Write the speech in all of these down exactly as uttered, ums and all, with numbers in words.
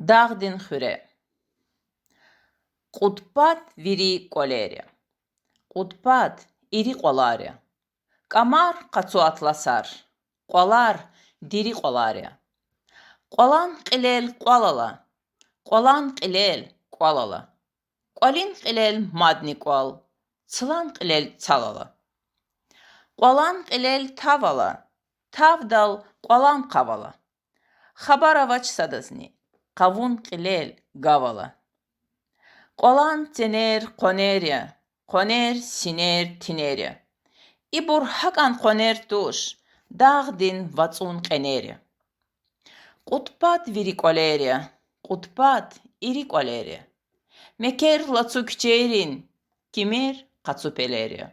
Дагъдин хуьре. Кьуд пад вири кӀвалер я. Кьуд пад ири кьвалар я. КӀамар къацу атласар. Кьвалар дири кьвалар я. Кьвалан кьилел кьвал ала. Кьвалан кьилел кӀвал ала. КӀвалин кьилел мадни кӀвал, цлан кьилел цал ала. КӀвалан кьилел тав ала, тавдал кӀвалан къав ала. Хабар авач садазни, къавун кьилел гав ала. КӀвалан ценер къванер я, къванер синер-тинер я. Ибур гьакӀан къванер туш, дагъдин вацӀун кьенер я. Кьуд пад вири кӀвалер я, кьуд пад ири кӀвалер я. Мекер лацу куьчейрин, кимер къацу пелер я.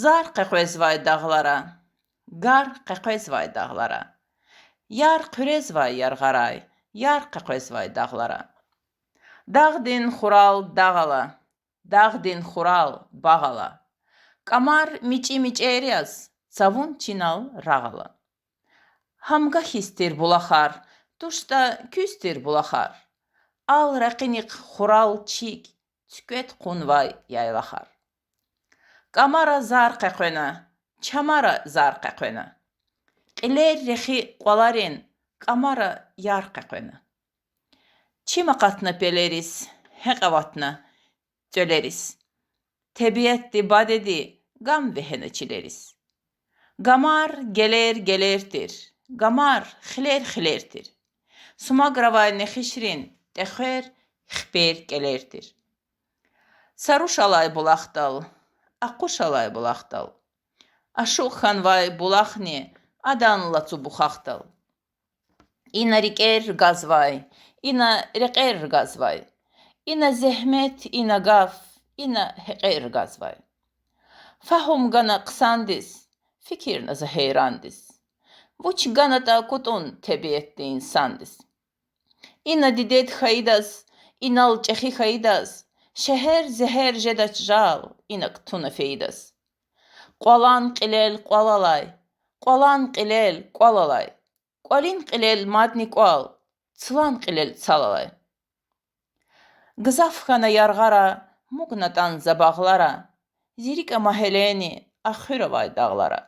Зар къекъвезвай дагълара, гар къекъвезвай дагълара. Яр хъуьрезвай яргъарай, яр къекъвезвай дагълара. Дагъдин хурал дагъ ала, дагъдин хурал багъ ала. КӀамар мичӀи мичӀер яз, цавун чинал рагъ ала. Гьамга хьиз тир булахар, туштӀа куьз тир булахар. Ал ракъинихъ хурал чиг, цуьквед кьунвай яйлахар. КӀамара зар къекъвена, чамара зар къекъвена. Кьилер рехи кьваларин, кӀамара яр къекъвена. Чим акъатна пелериз, гьекь аватна цӀвелериз. Тебиатди бадеди гам вегьена чилериз. Гамар гелер-гелер тир, гамар хилер-хилер тир. Сумагравай нехишрин тӀехвер хипер-кӀелер тир. Са руш алай булахдал, а къуш алай булахдал. Ашукь хьанвай булахни адан лацу бухахдал. Ина рикӀер ргазвай, ина рекьер ргазвай. Ина зегьмет, ина гаф, ина гьекьер ргазвай. Фагьум гана хъсандиз, фикирна за гьейрандиз. Вуч ганатӀа кутӀун тебиатди инсандиз. Ина дидед хьайидаз, инал чӀехи хьайидаз, шегьер зегьер жедач жал, инаг туна фейидаз. Кьвалан кьилел кьвал алай, кьвалан кьилел кӀвал алай. КӀвалин кьилел мадни кӀвал, цлан кьилел цал алай. Гзаф хьана яргъара, мугнатӀан за багълара, зи рикӀ ама гьелени а хуьр авай дагълара.